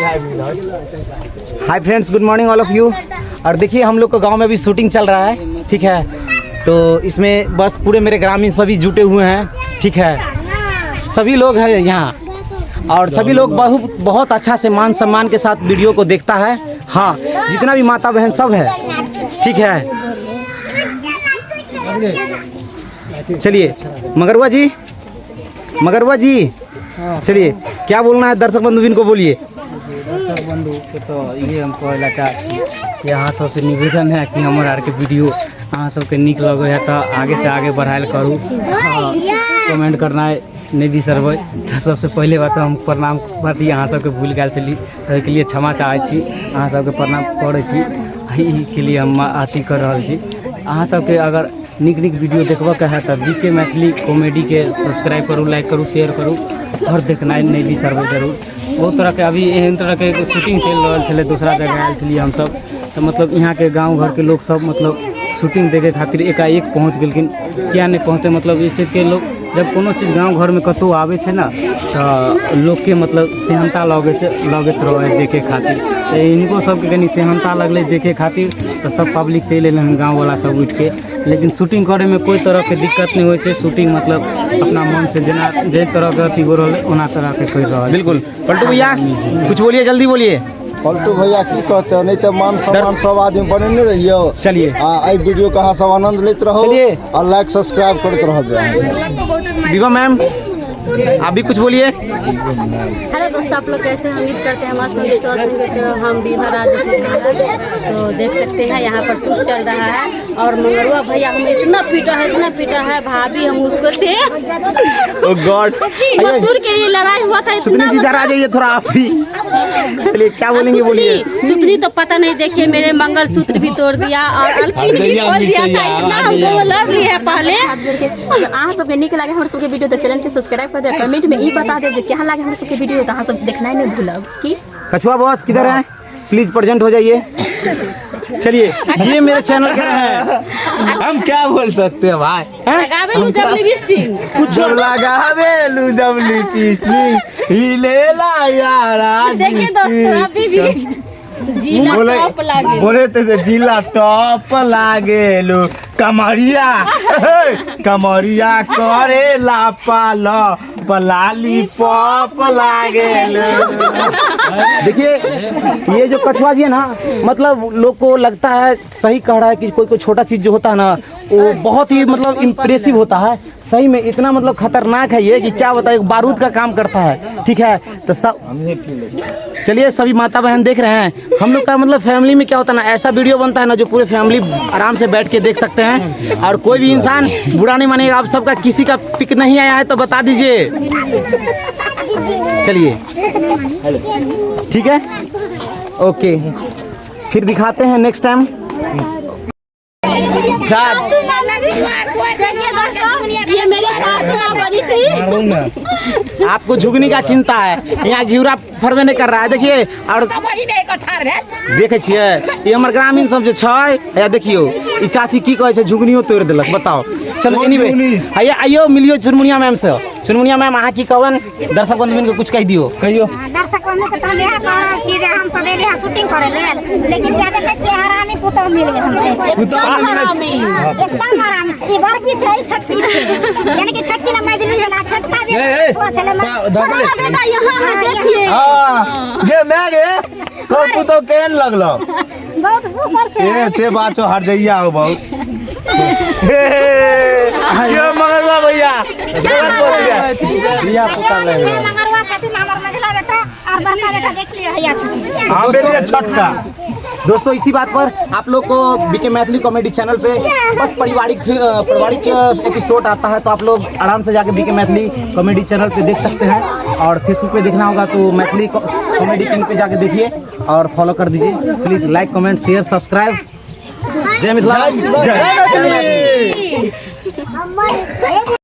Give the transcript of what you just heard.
Hi friends, good morning all of you. और देखिए हम लोग को गांव में अभी शूटिंग चल रहा है, ठीक है। तो इसमें बस पूरे मेरे ग्रामीण सभी जुटे हुए हैं, ठीक है। सभी लोग हैं यहाँ और सभी लोग बहुत बहुत अच्छा से मान सम्मान के साथ वीडियो को देखता है। हाँ, जितना भी माता बहन सब है, ठीक है। चलिए मगरवा जी, मगरवा जी, चलिए क्या बोलना है दर्शक बंधु को बोलिए। दर्शक बंधु के तो इहे हम कहै लए चाहै छी कि अहाँ सबसे निवेदन है कि हमर आरके वीडियो अहाँ सबके नीक लगै है तऽ आगे से आगे बढ़ायल करू। हाँ, कमेंट करनाइ नहि बिसरबै। तऽ सबसे पहिले बात हम प्रणाम पाती अहाँ सबके भूलि गेल छली, ताहिके लिए क्षमा चाहै छी। अहाँ सबके प्रणाम करै छी, एहिके लिए हम अथी कर रहल छी। अहाँ सबके अगर नीक नीक वीडियो देखबऽके है तऽ बी के मैथिली कॉमेडीके सब्सक्राइब करू, लाइक करू, शेयर करू आओर देखनाइ नहि बिसरबै जरूर। बहुत तरहके अभी एहन तरहके शूटिंग चलि रहल छलै, दोसरा जगह आयल छलियै हमसब तऽ मतलब यहाँके गाँव घरके लोक सब मतलब शूटिंग देखै खातिर एकाएक पहुँच गेलखिन। किया नहि पहुँचतै, मतलब जे छै कि लोक जब कोनो चीज गाँव घरमे कतहु आबै छै ने तऽ लोकके मतलब सेहनता लगै छै, लगैत रहै है देखै खातिर। तऽ हिनको सबके कनि सेहनता लगलै देखै खातिर तऽ सब पब्लिक चलि एलै हन गाँववला सब उठिके। लेकिन शूटिंग करैमे कोइ तरहके दिक्कत नहि होइ छै। शूटिंग मतलब अपना मनसँ जेना जाहि तरहके अथी हो रहल ओना तरहके करि रहल छी। बिल्कुल। पलटू भैया कुछ बोलिए, जल्दी बोलिए। पलटू भैया की कहते, नहीं तो मान सम्मान सब आदमी बनेने रहियो। चलिए। आ एहि वीडियो के अहाँ सब आनंद लेत रहू। चलिए। आ लाइक सब्सक्राइब करैत रहब। विभा मैम आप भी कुछ बोलिए। हेलो दोस्तों, आप लोग कैसे हैं? उम्मीद करते हैं मस्त होंगे, स्वस्थ होंगे। तो हम बीमा राज तो देख सकते हैं यहाँ पर शूट चल रहा है और मंगरुआ भैया हम इतना पीटा है, इतना पीटा है भाभी, हम उसको थे ओ गॉड, मसूर के लिए लड़ाई हुआ था। सुतनी इतना जी इधर आ जाइए थोड़ा आप भी। चलिए क्या बोलेंगे बोलिए। सुतनी तो पता नहीं, देखिए मेरे मंगलसूत्र भी तोड़ दिया और अल्पिन भी खोल दिया था। इतना हमको लड़ रही है पहले। हाथ जोड़ के अहाँ सबके नीक लागे हमर सबके वीडियो तऽ चैनल के सब्सक्राइब कर दे, कमेंट में ई बता दे जे केहन लागे हमर सबके वीडियो, तऽ अहाँ सब देखनाइ नहि भूलब। की कछुआ बॉस किधर है, प्लीज प्रेजेंट हो जाइए। चलिए ये मेरे चैनल के हैं। हम क्या बोल सकते हैं भाई, लगावे लू जब लिपस्टिक कुछ जब लगावे लू जब लिपस्टिक हिलेला यारा। देखिए दोस्तों अभी भी जिला बोले टॉप लागे। बोले तो जिला टॉप लागेलू, कमरिया कमरिया करे ला पाल पलाली पॉप लागेलू। देखिए ये जो कछुआ जी है ना, मतलब लोग को लगता है सही कह रहा है कि कोई कोई छोटा चीज़ जो होता है ना वो बहुत ही मतलब इम्प्रेसिव होता है। सही में इतना मतलब खतरनाक है ये कि क्या बताए, बारूद का काम करता है, ठीक है। तो सब चलिए सभी माता बहन देख रहे हैं हम लोग का मतलब फैमिली में क्या होता है ना, ऐसा वीडियो बनता है ना जो पूरे फैमिली आराम से बैठ के देख सकते हैं और कोई भी इंसान बुरा नहीं मानेगा। आप सबका किसी का पिक नहीं आया है तो बता दीजिए। चलिए ठीक है, ओके, फिर दिखाते हैं नेक्स्ट टाइम। देखिए दोस्तों ये मेरी सासू माँ बनी थी। आपको झुगनी का चिंता है, यहाँ घिउरा फरबे नहीं कर रहा है। देखिए और देखे छियै ई हमर ग्रामीण सब जे छै, या देखियो ई चाची की कहै छै, झुगनियो तोड़ि देलक, बताओ। चलो एनीवे आइए आइयो मिलियो चुनमुनिया मैम से। चुनमुनिया मैम अहाँ की कहबनि दर्शक बंधु के, कुछ कहि दियो। कहियो। दर्शक बंधु के तऽ हम इएह कह रहल छी जे हम सब एलियै हँ शूटिंग करे लेल, लेकिन क्या देखै छियै हरामी पुतोह मिल गेल हमरे। पुतोह मिल गेल। एकदम हरामी। ई बड़की छै, ई छोटकी छै, यानी कि छोटकी ला मजली भेल आ छोटका भी ए, ए, छोट छलै। धकले। बेटा यहाँ है देखिए। हाँ ये मैं गे तोर पुतोह केहन लगलो? बहुत सुपर से। ए से बात छो, हट जइया हो बहुत। ये मगरवा भैया गलत बोल दिया। धिया पुता लग छै मंगरवा छथिन हमर मझला बेटा और बड़का बेटा, देख लियो हैया छथिन। हम बेलिए छोटका। दोस्तों इसी बात पर आप लोग को बीके मैथिली कॉमेडी चैनल पे बस पारिवारिक पारिवारिक एपिसोड आता है, तो आप लोग आराम से जाके बीके मैथिली कॉमेडी चैनल पे देख सकते हैं और फेसबुक पे देखना होगा तो मैथिली कॉमेडी किंग पे जाके देखिए और फॉलो कर दीजिए। Please like comment share subscribe. जय मिथिला, जय मैथिली। हमर